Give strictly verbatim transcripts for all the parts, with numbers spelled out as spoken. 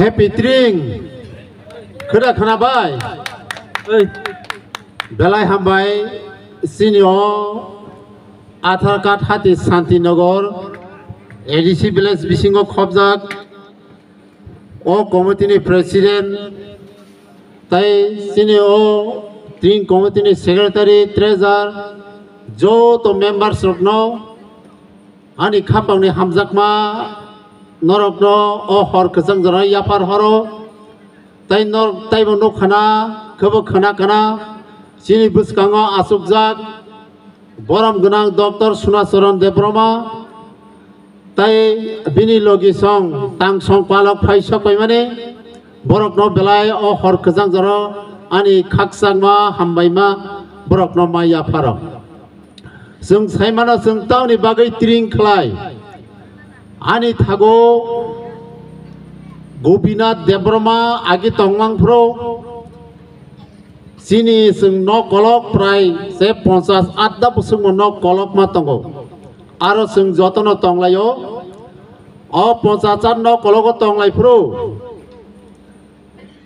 Happy Tring. Khwda khwnabai. Belai hambai. Sini o Aadhaar card hati Santinagar A D C village bisingo khobjak. O committee ni president tai sini o Tring committee ni secretary, treasurer, joto members rokno ani khapangni hamjakma norokno o hor kwchang jora yaphar horo. Tai nor-, taibo nuk khana, khebo khana kana, chini bwskango achukjak borom gwnang Doctor Sunacharan Debbarma, tai bini logi song tang song palok phai sok paimani, borokno belai o hor kwchang jora ani khakchangma hambaima borokno ma yapharo. Chwng saimano chwng tamni bagwi tring khlai. Ani thago Gopinath Debbarma agi tongmang phro. Chini chwng nok kolok prai se ponchas atta bwswkmo nok kolok ma tongo. Aro chwng jotono tonglaio. O ponchas at nok kologo tonglai phro.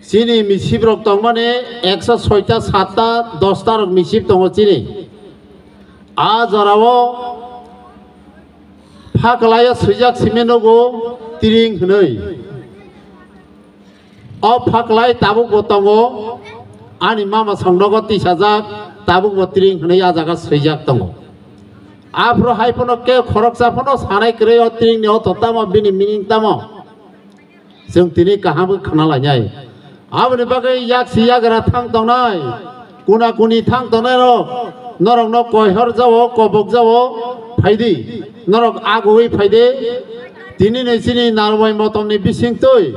Chini misip rok tongmani ekso soita, satta, dosta rok misip tongo chini. A jorao phaklai o swijak simi nugo tring hwnwi. O phaklai tabuk bo tongo, ani mama songnogo tisajak, tabuk bo tring hwnwi a jaga swijak tongo. Aphuru hai phano ke khoroksa phano sanai kwrwi o tring ni o to tamo bini meaning tamo. Chwng tini kaham khe khna lainai. Aboni bagwi yak si yagra thang tongnai, kuna kuni thang tongnai rok, norok no koihor jao, kobok jao, phaidi, norok agoi phaidi, tini ni chini narwai motom ni bising twi,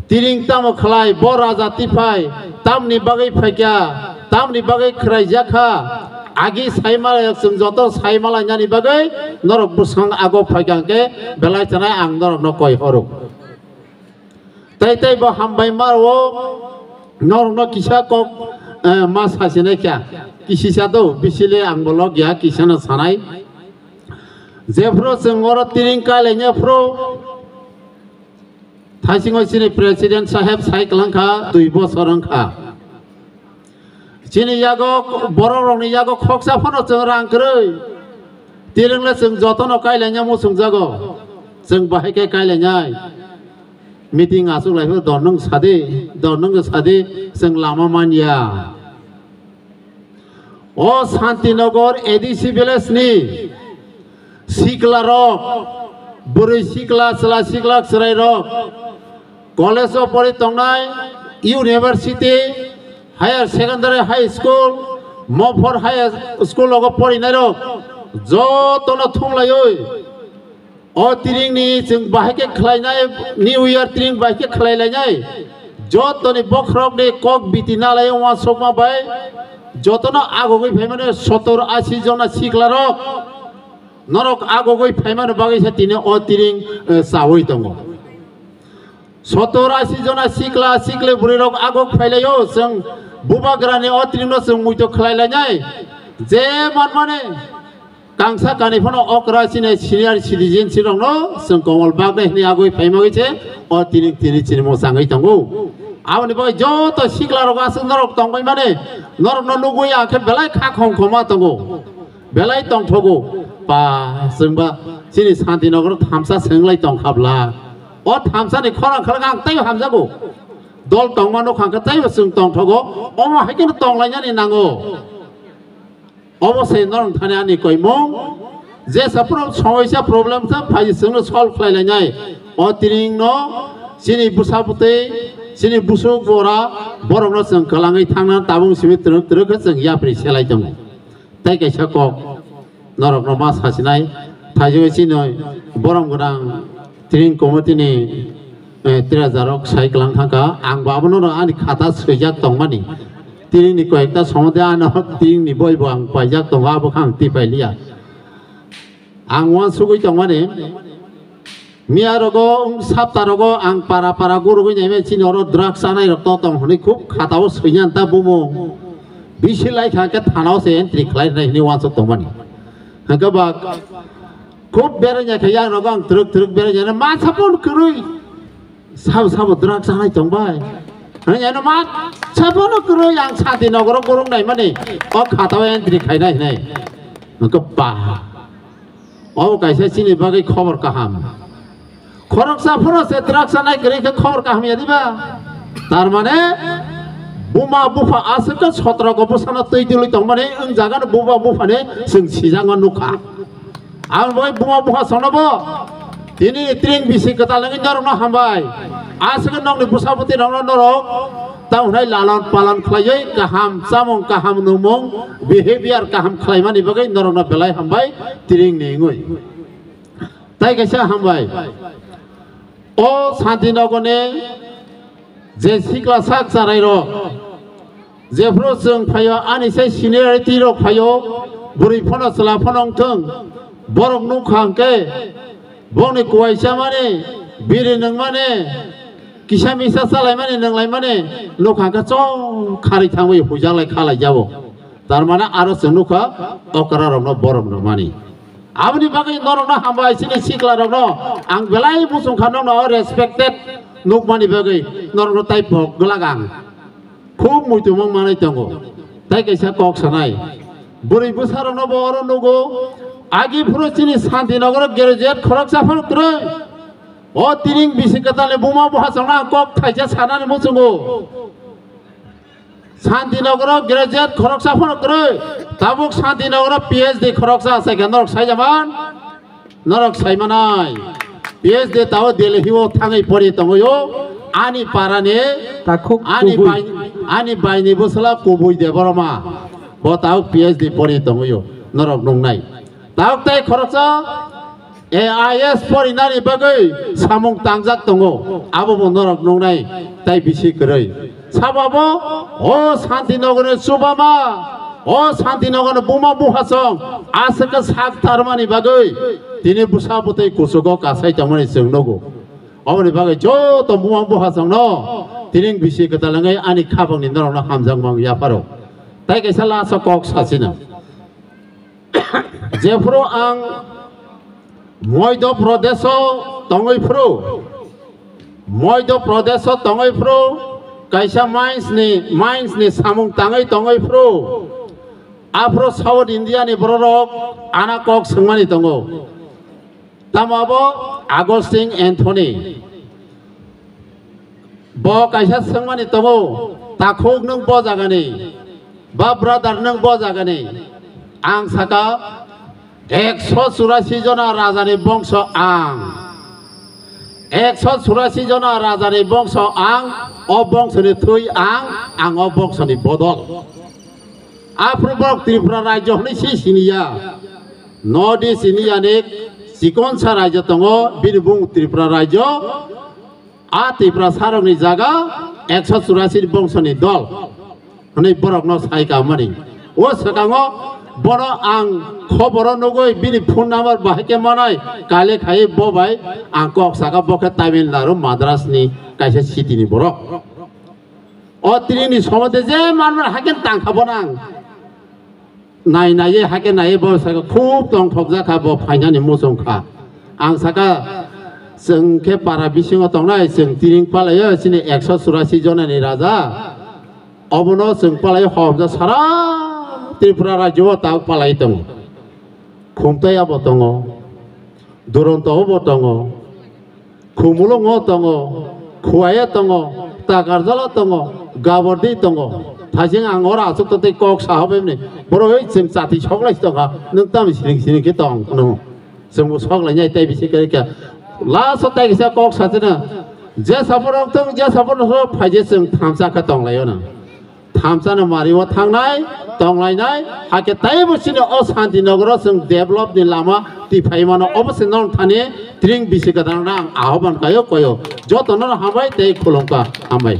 tiring tamo khlai, bo raja tiphai, tamni bagwi phaikya, tamni bagwi khwrai jakha, agi saima chwng joto saima lainani bagwi norok bwswng ago phaikya hwnkhe belai chanai ang norok no koihoro. Tai tai bo hambai ma o norokno kisa kok, eh, ma sasinai kha. Kisisa do bisile ang bo log ya kisano sanai. Jephru chwng oro tiring kailaina phru thaisingo chini president saheb sai kwlangkha dui bosor wngkha. Chini yago, borok rokni yago khoksa phano chwng rang kwrwi. Tiringle chwng jotono kailaina muchungjago. Chwng bahai khe kailainai. Meeting achuk lai phano dornwng sadi, dornwng sadi chwng lama manya. O Santinagar A D C village ni sikla rok, bwrwi sikla, chwla sikla, chwrai rok, college o pori tongnai, university, higher secondary, high school, Mopor high school logo porinai rok jotono thumlaiwi o tiring ni chwng bahai khe khlainai, New Year tiring bahai khe khlai lainai, jotoni bokhorok ni kok biti nalai uansukma bai jotono agogwi phaimani sotor ashi jona sikla rok. Norok agogwi phaimani bagwi se tini o tiring, eh, chawi tongo. Sotor ashi jona sikla sikli bwrwi rok agok phailaio, chwng bubagrani o tiringno chwng muitok khlai lainai. Je manmani kangsa kani phano okra chini senior citizen si rokno chwng komol bagwi hwnwi agwi phaimagwi se o tiring tini chini mwchangwi tongo. Aboni bagwi joto sikla rok aswk norok tongbai mani norokno nugwi ang khe belai kha khong khoma tongo. Belai tongthogo, pa, chwngba chini Santinagar thamsa swnglai tongkha bla. O thamsani khorang khorang ang teibo hamjago. Dol tongma nukha khe teibo chwng tongthogo. Omo hai kheno tonglainani nango. Obo se norok thani ani koimung. Jesa pro-, somoisa problem sa phai chwngno solve khlai lainai. O tiringno chini bwsa bwtwi, chini busuk bora, borokno chwng kwlangwi thangna tabung simi twrwk twrwk khe chwng yapri selai tongo. Tei kaisa kok norokno ma sasinai, thaijo chini borom gwnang tiring committee ni, eh, treasurer rok sai kwlang thangkha. Ang bo abono ani khata swijak tongmani. Tiring ni koyekta somode ano tiring ni boi bo ang paijak tongo, abo khe ang tipai liya. Ang uansugwi tongmani. Miya rogo, wng sapta rogo ang para para gurugwi naimani chini oro drugs chanai rok to tong hwnwi khub khatao swinya ta bumung. Bisi lai kha khe thanao se entry khlai rwnai hwnwi uansuk tongmani. Hwnkhe ba khub berainya khe yang rogo ang twrwk twrwk berainya masa pon kwrwi. Sabo sabo drugs chanai tongbai. Hwnwi ano ma sabono kwrwi ang Santinagar o gurung naimani o khatao entry khainai hinai. Hwnkhe ba. Obo kaisa chini bagwi khobor kaham. Khoroksa phano se drugs chanai kwrwi khe khobor kaham ya diba? Tar mane buma bupha aswk khe sotro go bwsano twi twiwi tongmani wng jagano buma buphani chwng sijak ma nukha. Ang bai buma bupha sono bo tini tring bisi kwtal wngwi norokno hambai. Aswk nokni bwsabwtwi rokno norok tamo hwnai lalon palon khlaiwi kaham chamung kaham nungmung behavior kaham khlaimani bagwi norokno belai hambai tring ni wngwi. Tai kaisa hambai. O Santinagarni je sikla sak charai rok jephru chwng phaio ani sai seniority rok phaio bwrwi phano chwla phano wngthwng borok nukha hwnkhe bongni kuwai chamani biri nungmani kisa misa chalaimani nunglaimani nukha hwnkhe chong kharwi thangwi huijaklai khalai jabo. Tar mane aro chwng nukha okra rokno borok nukmani. Aboni bagwi norokno hambai chini sikla rokno ang belai muchung kha nokno respected nukmani bagwi norokno tai pok glak ang. Khub muitu mang manai tongo. Tai kaisa kok sanai. Bwrwi bwsa rokno bo oro nugo. Agi phuru chini Santinagar o graduate khoroksa phano kwrwi. O tiring bisi kwtalni buma buha chongno ang kok thaisa sanani muchungo. Santinagar o graduate khoroksa phano kwrwi, tabuk Santinagar o P H D khoroksa achai khe norok saijaman, norok saimanai. P H D tao Delhi o thangwi pori tongwi o, ani parani, Takhuk ani kubui. Bai, ani baini bwsla Kubui Debbarma, bo tao P H D pori tongwi o, norok nungnai. Tabuk tai khoroksa A I S porinani bagwi samung tangjak tongo, abo bo norok nungnai tai bisi kwrwi. Sababo o Santinagarni chubama, o Santinagarni buma buhasong aswk khe sak tarmani bagwi tini bwsa bwtwi kuchugo kasai tongmani chwng nugo. Oboni bagwi joto buma buhasongno tini bisi kwtal wngwi ani khapangni norokno hamjakmung yapharo. Tai kaisa last o kok sachino. Jephru ang Madhya Pradesh o tongwi phru, Madhya Pradesh o tongwi phru, kaisa mines ni, mines ni samung tangwi tongwi phru, aphru South India ni bororok ana kok swngmani tongo. Tamo abo Augustine Anthony. Bo kaisa swngmani tongo, takhuk nwng bo jagani, ba brother nwng bo jagani. Ang saka, ekso churasi jona rajani bongso ang. Ekso churasi jona rajani bongso ang, o bongsoni thwi ang, ang o bongsoni bodol. Aphru borok Tripura rajyo hwnwi si siniya. North East India ni chikonsa rajyo tongo, bini bung Tripura rajyo. A Tiprasarokni jaga ekso churasi bongsoni dol hwnwi borokno sai kamani. O swkango bono ang khoboro nugwi bini phone number bahai khe manai, kale khai bo bai ang kok saka bo khe Tamil Nadu Madras ni kaisa city ni borok. O tini ni somode je manmani hakhe tangkha bono ang. Nai nai ye hake nai ye bo saka khub tong thok jakha bo phainani muchung kha. Ang saka chwng khe para bisingo tongnai chwng tiring palaio chini ekso churasi jonani raja. Obono chwng palaio hobja sara Tripura rajyo o tabuk palai tongo. Khumtai abo tongo. Duronto bo tongo, Khumulwngo tongo, Khuaio tongo, Takarjalo tongo, Gabordi tongo. Thaising ang oro aswk tongtwi kok sahabemni. Borok oi chwng chati soklai tongkha, nwng tamo siring siring khe tong nw. Chwngbo soklainai tei bisi kwrwi kha. Last o tei kisa kok sachina, je saborok tong, je saborok phaije chwng thamsa khe tonglaio nw. Thamsano mari o thangnai, tonglainai, hakhe taibo chini o Santinagar o chwng develop ni lama twi phai mano, obo se norok thani tring bisi kwtal rang ahoban kaio koyo. Joto no hambai tei khulumkha, hambai.